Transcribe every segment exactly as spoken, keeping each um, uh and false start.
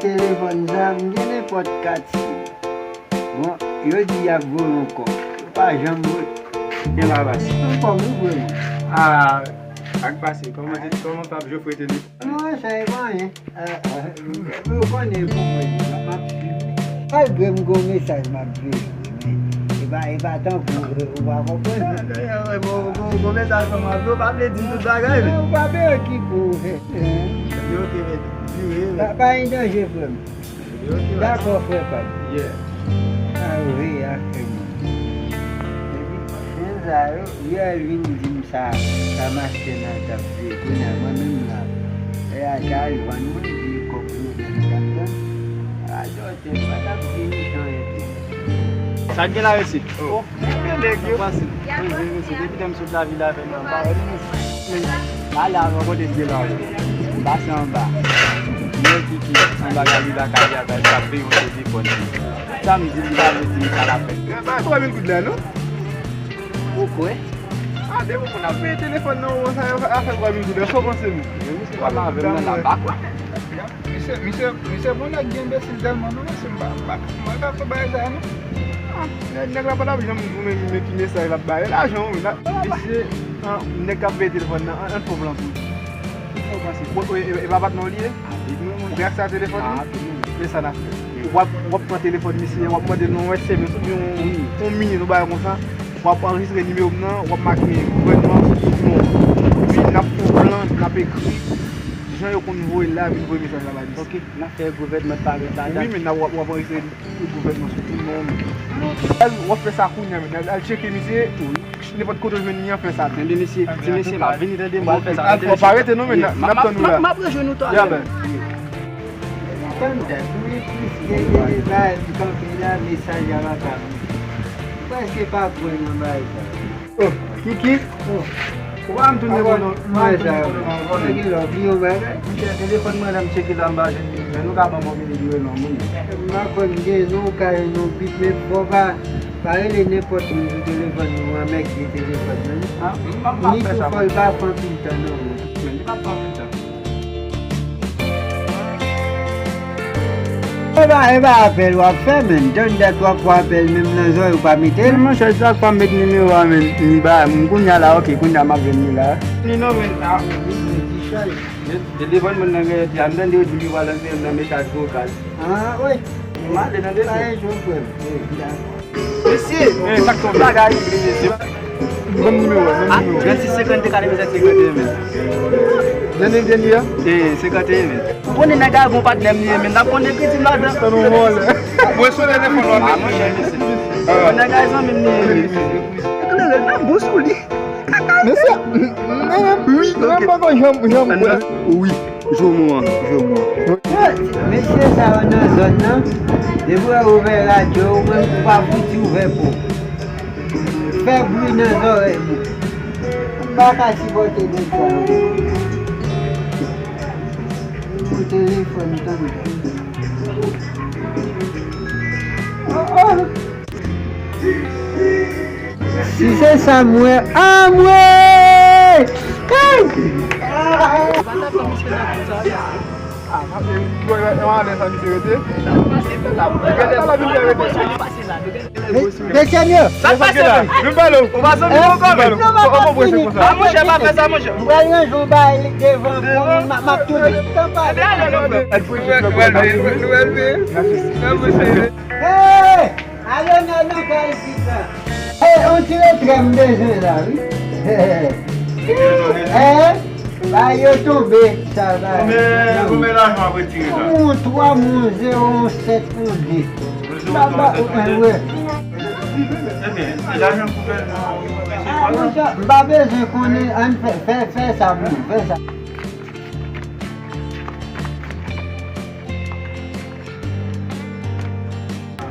Telefòn sa, m gen nenpòt kat sim. Bon, yo di y ap voye yon kòb. Yo pa janm voye. Gen la bas. Yon kòb, wi, vre. Ah, ak pase. Kòman te, kòman Pap Jofre te li? Non, sa e pa anyen. Ah, ah, ou konnen pou mwen, m ap swiv. Malgre m gen yon mesaj m ap veye, men e pa, e pa tankou, ou pa konprann. Bon, bon, bon, mesaj kòman ap, ou pa vle di m tout bagay, men. Ou pa bezwen ki pou ou fè. Yo, ok, men, vire, men. Pa, pa gen danje, frè m. Yo, ok, dakò, frè pa m. Yeah. A wi, a frè m. Epi, chen sa yo, yè l vin di m sa, sa mastè nan t ap jwe. Kounye a, mwen menm la, e a ka al vann mwen, di kòb mwen nan t ap tann. A dòtè, pa t ap di m jan epi. Sa k gen la, resi? Oh. Mwen gen nèg yo. Sa fasil. Mwen gen resi. Depi lè m sot lavil avè nou, m pa wè nou. Men, ale avè kote de la yo. M pase anba. Mwen ki ki anba gade lakay la, bay, sa peye yon telefòn. Sa m di, li pa vle di m sa l ap fè. Yo pa twa mil goud la, non? Ou kwè? A, depi moun ap peye telefòn nan, ou sa yo afè twa mil goud la, sa w panse, menm? Yo, misye pale avè m nan la bak la. Misye, misye, misye bon nèg, gen enbesil tèlman, non, mesye, m pa, m pa, mwen pa fè bagay sa, non. Ah, nèg, nèg la pa t ap janm di w, men, men ki mesaj l ap bay. Lajan, wi, la, misye, ah, nèg k ap peye telefòn nan, an, an fè w plan pou li. Ou, ou, e, e, e pa patnè w li ye? Ou gen aksè a telefòn li? Men sa n ap fè. W ap, w ap pran telefòn misye, w ap mande nou yon S M S oubyen yon, yon minit, yon bagay konsa. W ap anrejistre nimewo m nan, w ap make gouvènman sou tout non. Wi, n ap fè yon plan, n ap ekri jan yo konn voye l la, vin voye mesaj la ba misye. Ok, n ap fè gouvènman parèt ladan. Wi, men n ap, w ap, w ap anrejistre tout gouvènman sou tout non. Al, w ap fè sa kounye a, men al, al tcheke misye. Wi. Nenpòt kote w jwenn li an, fè sa tou. Enben, mesye, ti mesye, m ap vini tande, m pral fè sa. Al, fò pa rete non, men n ap, n ap tann ou la. M ap rejwenn ou talè. Ya, ben. Tann dat, wi, plis gen de bagay m kanpe la, mesaj a pa ka vini. M prèske pa kwè nan bagay sa. Oh, Kiki? Oh. Ou pa m tounen bon non. Mwen sa, mwen gen lòt, li yon bagay. Monchè, telefòn mwen la, m tcheke la, m pa jwenn li. Men nou ka ban m yon minit, li rele yon moun. M pa kwè m gen non, ou ka jwenn yon bit, men fò pa, pa rele nenpòt moun sou telefòn nou an, mèg gen telefòn nan. Ah, m pa, m pa fè sa. Ni tou fò l pa fè anpil tan non, men. Men li pa fè anpil tan. E pa, e pa apèl w ap fè, menn. Tann dat w ap fè apèl, menm nan zòrèy ou pa mete l. Men monchè, chak fwa m met nimewo a, menn, li ba m. Kounye a la, ok, kounye a m ap jwenn li la. Li non, menn. Ah, wi, men ki chay. Telefòn mwen nan gen, an tande yo di li pral antre nan mesaj vokal. Ah, wi. M ale nan de. Pa gen jòf, frè m. Wi, dakò. Mesye, eh, sa k tonbe? Bagay, mesye. Ban m nimewo a, ban m nimewo a. Trannsis senkannde katrevennsèt senkanteyen, men. Dènye, dènye a? Eh, senkanteyen, men. Ou konnen nèg la bon patnè m li ye, men n ap konnen piti m ladan. Tann yon vòlè. Mwen sou telefòn la. Ah, monchè, mesye. Nèg la zanmi m li ye, men. Eklere l nan bous ou li. Mesye, m, m, m, wi, m poko janm, janm kwè. Wi. Jomo an, Jomo an. Mesye sa yo nan zòn nan, depi w ouvè radyo, ou menm ou pa fouti ouvè po. Fè bri nan zòrèy nou. M pa ka sipòte nèg sa yo. Pou telefòn, tann. Oh, oh. Si se sa m wè, anmwey! Hey! Mesye m yo! Sa k pase, menm? Vin pale w. Ou pa zanmi nou ankò, menm? Non, m ap fini. Ah, monchè, pa fè sa, monchè. M pral ranje yon bagay devan pou moun, m ap tounen. Ebyen, ale, ale, frè. Hey! Ale nan, nan kay isit la. Hey, on ti retrè m bezwen la, wi. Hey, ba yo tonbe, sa ba. Konbyen, konbyen lajan w ap retire la? On twa, on zewo, on sèt, on de. Ba, ba, eh, wè. Ebyen, se lajan gouvènman an wi, ou resevwa la. Ah, monchè, m pa bezwen konnen, ann fè, fè, fè sa pou nou, fè sa.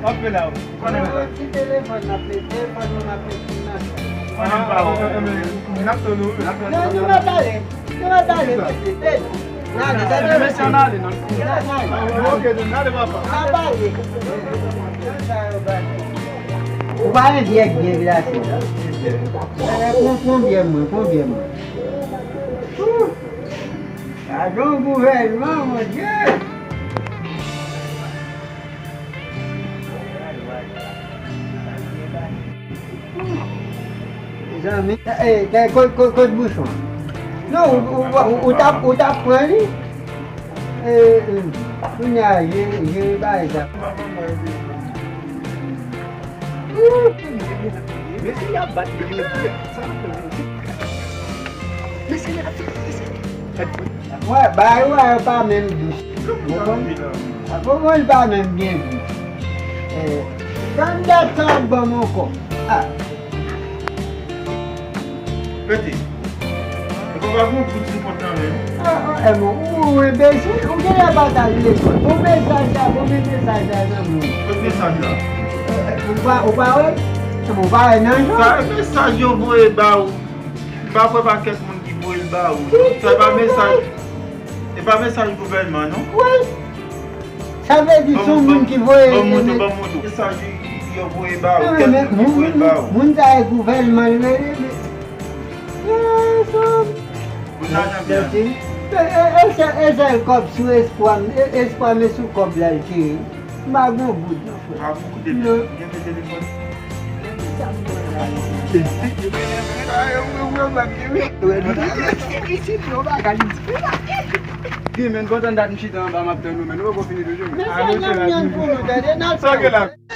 W ap fè la, wi. Konnen. Ti telefòn n ap mete, telefòn nou n ap mete nan. Konnen pa wè. N ap tann ou, wi. Non, nou ap pale. Nou ap pale, mesye. N ale, n ale. Mesye, n ale, non. N ale. Ok, n ale, papa. N ap pale. Ou pa yon vyè byen glase. Pran, pran byè mwen, pran byè mwen. Gadon gouvènman, Bondye! Zanmi, e, e, kot, kot, kot bouchon? Non, ou, ou, ou, ou t ap, ou t ap pran li? E, e, kounye a, je, je bagay sa. Mesye, y ap bat li jodi a. Sa n ap fè jodi a? Mesye, y ap fè, mesye. Wè, bagay ou a yo pa menm dous. Ou konprann? Ou konprann, li pa menm byen dous. E, tann dat sa w ap ban m ankò. Ah. Rete. E pa pa gon bout sou kont lan menm. Ah, ah, e bon, ou, ou enbesil, ou genlè pa t al lekòl. Bon mesaj la, bon mesaj la nan moun. Kot mesaj la? E, e, ou pa, ou pa wè? Ou pa wè nan jan? Sa e mesaj yo voye ba ou. M pa kwè pa kèk moun ki voye l ba ou. Sa e pa mesaj. E pa mesaj gouvènman, non? Wi. Sa vle di se yon moun ki voye. Ban m montre, ban m montre. Mesaj yo voye ba ou, kèk moun ki voye l ba ou. Moun sa e gouvènman l rele. Pou lajan byen. E, e, e sèl, e sèl kòb sou espwa m, e, espwa m e sou kòb la l tire. M pa gon goud non, frè. Pa gon goud, epi gen men telefòn. Gen men kontan dat m chita anba m ap tann nou, men nou poko fini toujou, men. Men se n ap jwenn pou nou, tande, n ap fè.